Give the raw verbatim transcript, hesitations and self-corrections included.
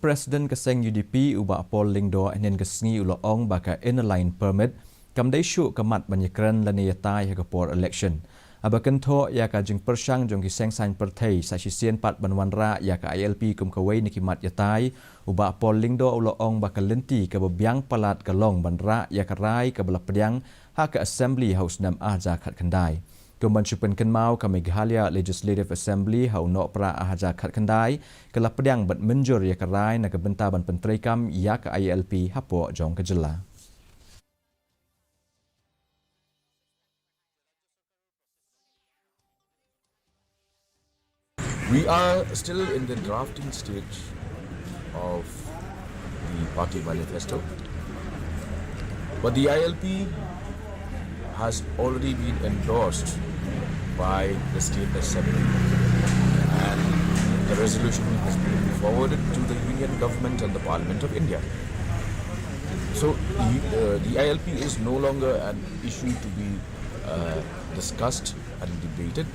President ka seng U D P u Bah Paul Lyngdoh hynnin ka sngi u la ong ba ka Inner Line Permit kam dei shuh ka mat ban ïakren lane ïatai ha ka por election. Haba kynthoh ïa ka jingpyrshang jong ki seng saiñ pyrthei sa shisien pat ban wanrah ïa ka I L P kum kawei na ki mat ïatai, u Bah Paul Lyngdoh u la ong ba ka lynti kaba biang palat ka long ban rah ïa ka rai kaba la pdiang ha ka Assembly ha u snem ar hajar khatkhyndai. Kum ban shu pynkynmaw, ka Meghalaya Legislative Assembly ha u Nohprah ar hajar khatkhyndai ka la pdiang bad mynjur ïa ka rai na ka bynta ban pyntreikam ïa ka I L P hapoh jong ka jylla. We are still in the drafting stage of the party manifesto, but the I L P has already been endorsed by the State Assembly, and the resolution has been forwarded to the Union Government and the Parliament of India. So the, uh, the I L P is no longer an issue to be uh, discussed and debated.